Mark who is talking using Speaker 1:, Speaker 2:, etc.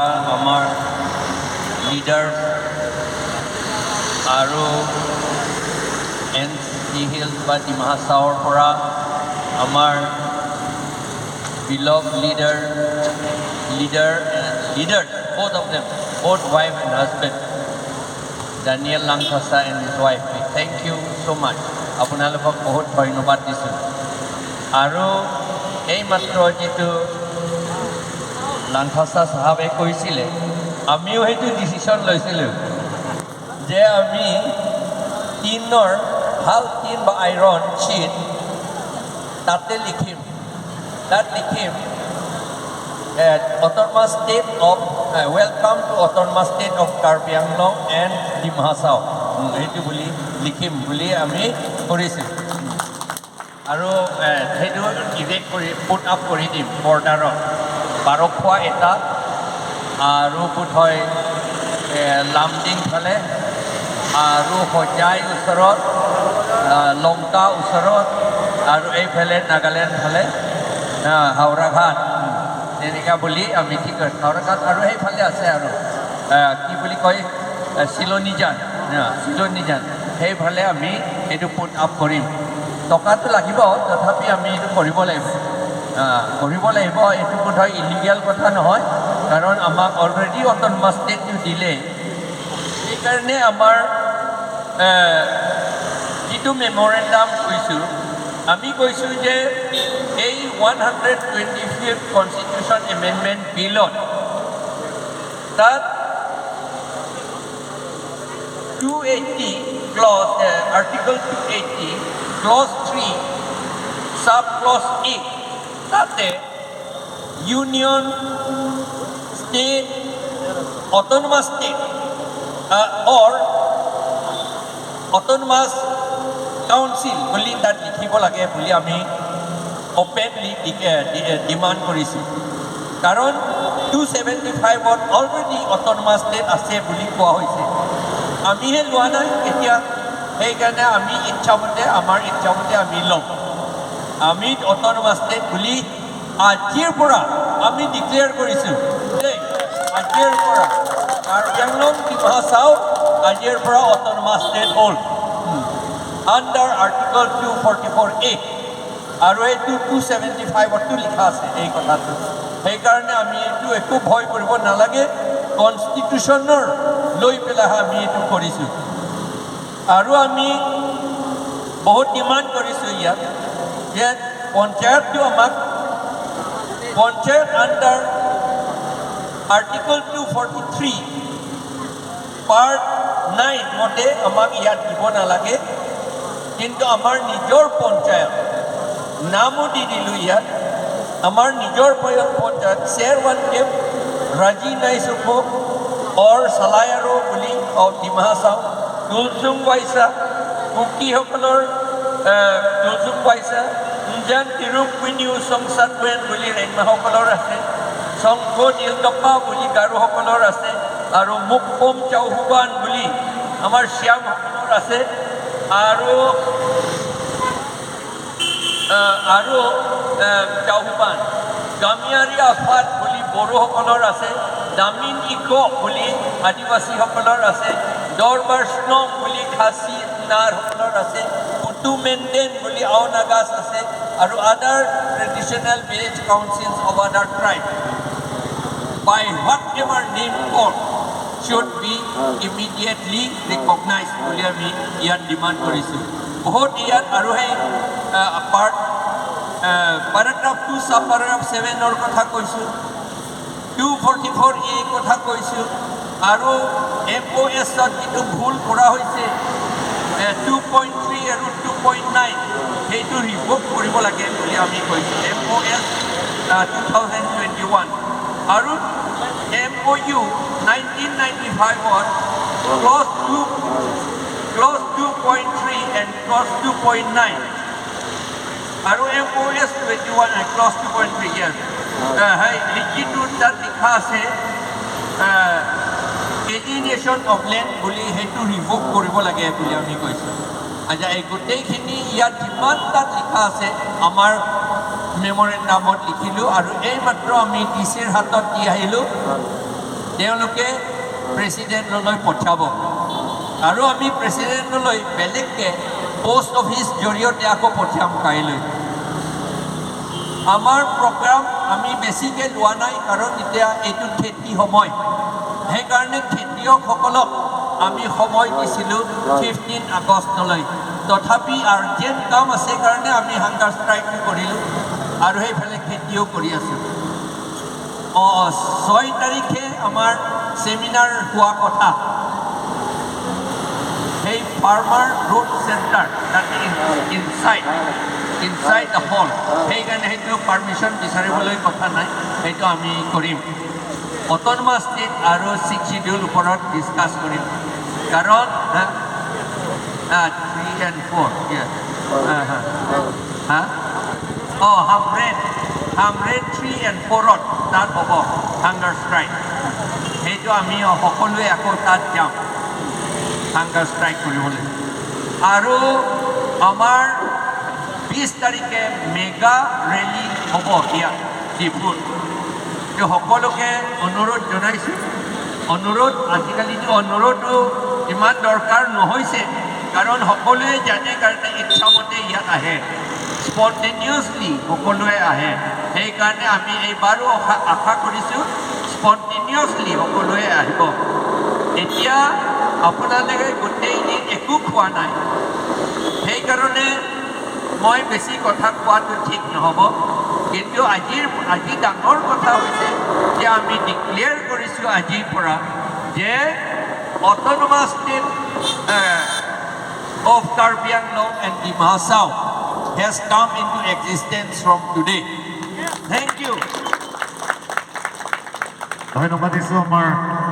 Speaker 1: আমাৰ লিডাৰ আৰু N C hills বা ডিমা হাছাওৰ পৰা আমাৰ beloved leader and leaders, both of them, both wife and husband, Daniel Langthasa and his wife. We thank you so much. আপোনালোকক বহুত ধন্যবাদ দিছোঁ। আৰু এইমাত্ৰ যিটো লাংথাচা চাহাবে কৈছিলে, আমিও সেইটো ডিচিশ্যন লৈছিলোঁ যে আমি টিনৰ, ভাল টিন বা আইৰণ শ্বীট, তাতে লিখিম, তাত লিখিম "Autonomous State of Welcome to Autonomous State of Karbi Anglong and Dima Hasao", সেইটো বুলি লিখিম বুলি আমি কৰিছোঁ। আৰু সেইটো ইৰেক্ট কৰি পুট আপ কৰি দিম বৰ্ডাৰত, বাৰখোৱা এটা আৰু বোধহয় লামডিং ফালে আৰু হোজাই ওচৰত, লংকা ওচৰত আৰু এইফালে নাগালেণ্ড ফালে হাওৰাঘাট, তেনেকুৱা বুলি আমি ঠিক হাওৰাঘাট আৰু সেইফালে আছে আৰু কি বুলি কয়, চিলনীজান, চিলনীজান, সেইফালে আমি এইটো পুট আপ কৰিম। টকাটো লাগিব, তথাপি আমি এইটো কৰিব লাগিব, কৰিব লাগিব। এইটো বোধহয় ইলিগেল কথা নহয়, কাৰণ আমাক অলৰেডি অট'নমাছ ষ্টেটটো দিলে। সেইকাৰণে আমাৰ যিটো মেমৰেণ্ডাম কৈছোঁ, আমি কৈছোঁ যে এই 125th Constitution Amendment বিলত তাত 280 clause, Article 280 clause 3 sub clause A, তাতে union, state, autonomous state or autonomous council বুলি তাত লিখিব লাগে বুলি আমি অপেনলি ডিমাণ্ড কৰিছোঁ। কাৰণ 275ত অলৰেডি অট'নমাছ ষ্টেট আছে বুলি কোৱা হৈছে, আমিহে লোৱা নাই এতিয়া। সেইকাৰণে আমি ইচ্ছামতে, আমাৰ ইচ্ছামতে আমি ল'ম। আমি অট'নমাছ ষ্টেট বুলি আজিৰ পৰা আমি ডিক্লেয়াৰ কৰিছোঁ দেই। আজিৰ পৰা কাৰ্বি আংলং, ডিমা হাছাও আজিৰ পৰা অট'নমাছ ষ্টেট হ'ল আণ্ডাৰ আৰ্টিকল 244A। আৰু এইটো 275তো লিখা আছে এই কথাটো। সেইকাৰণে আমি এইটো একো ভয় কৰিব নালাগে। কনষ্টিটিউশ্যনৰ লৈ পেলাই আমি এইটো কৰিছোঁ। আৰু আমি বহুত ডিমাণ্ড কৰিছোঁ ইয়াত যে পঞ্চায়তটো আমাক, পঞ্চায়ত under Article 243 part 9 মতে আমাক ইয়াত দিব নালাগে, কিন্তু আমাৰ নিজৰ পঞ্চায়ত, নামো দি দিলোঁ ইয়াত, আমাৰ নিজৰ পঞ্চায়ত চেৰ ওৱান কেম্প ৰাজি নাইচুকো অৰ চালায়াৰো বুলি অফ ডিমা হাছাও, তুলচুং ৱাইচা, কুকিসকলৰ তুলচুং ৱাইচা, উমজান তিৰুপিনিউ চংচাটৱেন বুলি ৰেংমাসকলৰ আছে, শংখ নীলকপা বুলি গাৰোসকলৰ আছে আৰু মুকপম চাউহুবান বুলি আমাৰ শ্যামসকলৰ আছে আৰু আৰু চাউহুবান গামিয়াৰী আফাত বুলি বড়োসকলৰ আছে, দামিন ইক বুলি আদিবাসীসকলৰ আছে, দৰবাৰ স্নং বুলি খাচী নাৰসকলৰ আছে, পুটু মেণ্ডেন বুলি আও নাগাছ আছে আৰু other traditional village councils of other tribe by whatever name called should be immediately recognized বুলি আমি ইয়াত ডিমাণ্ড কৰিছোঁ বহুত ইয়াত। আৰু সেই পাৰ্ট পেৰাগ্ৰাফ 2 চাব পেৰাগ্ৰাফ 7ৰ কথা কৈছোঁ, 244A কথা কৈছোঁ আৰু এম অ' এছত যিটো ভুল কৰা হৈছে 2.3 আৰু 2.9, সেইটো ৰিভ'ক কৰিব লাগে বুলি আমি কৈছোঁ। MOS 2021 আৰু MOU 1995ত clause 2.3 and clause 2.9 আৰু MOS 21 clause 2.3, yes, সেই যিটো তাত লিখা আছে এলিয়েনেশ্যন অফ লেণ্ড বুলি, সেইটো ৰিভ'ক কৰিব লাগে বুলি আমি কৈছোঁ। আচ্ছা, এই গোটেইখিনি ইয়াত যিমান তাত লিখা আছে, আমাৰ মেমৰেণ্ডামত লিখিলোঁ আৰু এইমাত্ৰ আমি ডি চিৰ হাতত দি আহিলোঁ। তেওঁলোকে প্ৰেচিডেণ্টলৈ পঠিয়াব আৰু আমি প্ৰেচিডেণ্টলৈ বেলেগকৈ পষ্ট অফিচ জৰিয়তে আকৌ পঠিয়াম কাইলৈ। আমাৰ প্ৰগ্ৰাম আমি বেছিকৈ লোৱা নাই, কাৰণ এতিয়া এইটো খেতি সময়। সেইকাৰণে খেতিয়কসকলক আমি সময় দিছিলোঁ 15 আগষ্টলৈ। তথাপি আৰ্জেণ্ট কাম আছে কাৰণে আমি হাংগাৰ ষ্ট্ৰাইকটো কৰিলোঁ আৰু সেইফালে খেতিও কৰি আছোঁ। অঁ, 6 তাৰিখে আমাৰ ছেমিনাৰ হোৱা কথা সেই ফাৰ্মাৰ গ্ৰোথ চেণ্টাৰ তাতে ইনচাইড the হল। সেইকাৰণে সেইটো পাৰ্মিশ্যন বিচাৰিবলৈ কথা নাই, সেইটো আমি কৰিম। অট'নমাছ ষ্টেট আৰু ছিক্স চিডিউল ওপৰত ডিছকাছ কৰিম, কাৰণ 3 এণ্ড 4। হা, অঁ, হামৰেন 3 এণ্ড 4ত তাত হ'ব হাংগাৰ ষ্ট্ৰাইক। সেইটো আমি সকলোৱে আকৌ তাত যাম হাংগাৰ ষ্ট্ৰাইক কৰিবলৈ। আৰু আমাৰ 20 তাৰিখে মেগা ৰেলী হ'ব ইয়াত ডিফুত। তো সকলোকে অনুৰোধ জনাইছোঁ। অনুৰোধ, আজিকালিতো অনুৰোধো ইমান দৰকাৰ নহৈছে, কাৰণ সকলোৱে জানে কাৰণে ইচ্ছামতে ইয়াত আহে, স্পণ্টেনিয়াছলি সকলোৱে আহে। সেইকাৰণে আমি এইবাৰো আশা কৰিছোঁ স্পণ্টেনিয়াছলি সকলোৱে আহিব। এতিয়া আপোনালোকে গোটেই দিন একো খোৱা নাই, সেইকাৰণে মই বেছি কথা কোৱাটো ঠিক নহ'ব। কিন্তু আজি ডাঙৰ কথা হৈছে যে আমি ডিক্লেয়াৰ কৰিছোঁ আজিৰ পৰা যে Autonomous State of Karbi Anglong and Dima Hasao has come into existence from today. Thank you.
Speaker 2: ধন্যবাদ দিছোঁ আমাৰ।